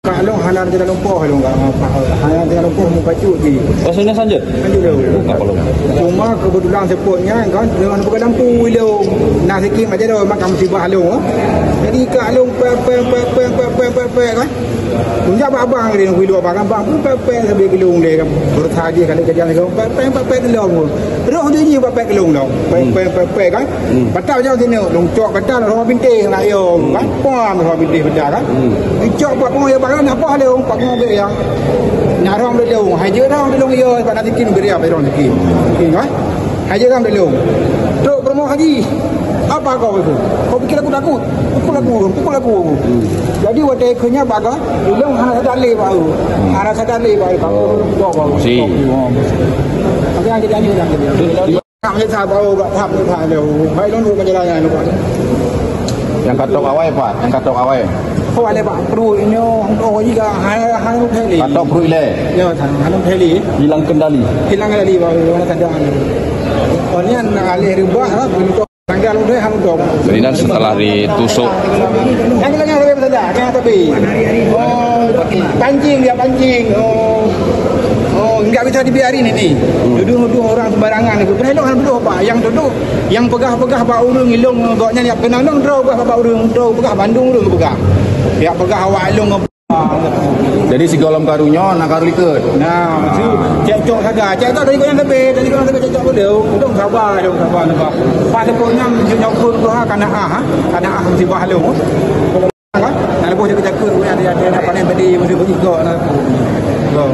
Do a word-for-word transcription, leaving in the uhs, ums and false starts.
Along hana jalan lumpoh along, hana jalan lumpoh muka cuk ji. Pasal ni saja. Lanjut dulu. Apa lom? Cuma kebetulan sepotnya kan dengan bukan lampu ilong. Nah, sikit aja dah makan musibah along. Jadi ka along pe pe pe pe pe pe pe pe kan. Punjak bak abang dia nunggu ilong abang, abang pun pe pe sambil gelung dia kan. Berusaha dia kalau kerja lagi pe pe pe pe gelung. Roh dia ni pe pe gelung dah. Pe pe pe pe kan. Hmm. Batal jauh sini, lông cok batal roh bintéh nak yo kan. Pam roh bintéh batal kan. Hmm. Dicok buat pengoh ya baru nak apa dia, buat pengoh ya. Nak rong dia lông, hai je rong dia lông yo, sebab nanti kin beri apa rong sikit. Kan? Hai je rong dia lông. Trok promo haji. Apa kau itu? Kau pikir aku takut? Pukul aku, pukul aku. Hmm. Jadi, watèe keu nyan bagoe, ilong hana sadar lé baru. Hmm. Hana sadar lé baru. Kau, kau, kau, si. Tapi yang jadi anjing dah. Nak menyesal baru, bak tahap menyesal dia. Baik, ilong dulu perjalanan dulu. Nyang ka tok awai, Pak. Nyang ka tok awai. Kau ada bak perut nyo, oh, juga hana, hana kali. Ka tok perut ilèe. Ya, hana kali. Hilang kendali. Hilang kendali baru, hana sadar. Oh, ni anak alih rubah lah, bentuk. Tanggal udah hang dong. Jadi, dan setelah ditusuk. Yang kita nyang lebih saja, yang tapi. Oh, pancing dia pancing. Oh. Oh, enggak bisa dibiarin ini. Hmm. Nuduh-nuduh orang sembarangan itu. Padahal orang nuduh apa? Yang tuduh, yang peugah-peugah bak ureueng ilong, gobnyan yang kenal dong, droe peugah bak ureueng, droe peugah bandum ureueng peugah. Yang peugah awak ilong Jadi sigohlom karu nyoe na karu likot. Nah, maksud cek cok saga, cek cok dari goyang lebih, dari goyang lebih cek cok boleh. Dong sabar, dong sabar, sabar. Pas depan nyam, cek cok pun tu ha, kana ah, ha? Kana ah musibah lu. Kan? Nak lebuh dia kejakur, ada, ada, ada panen tadi, mesti pergi kau, nak. Kau.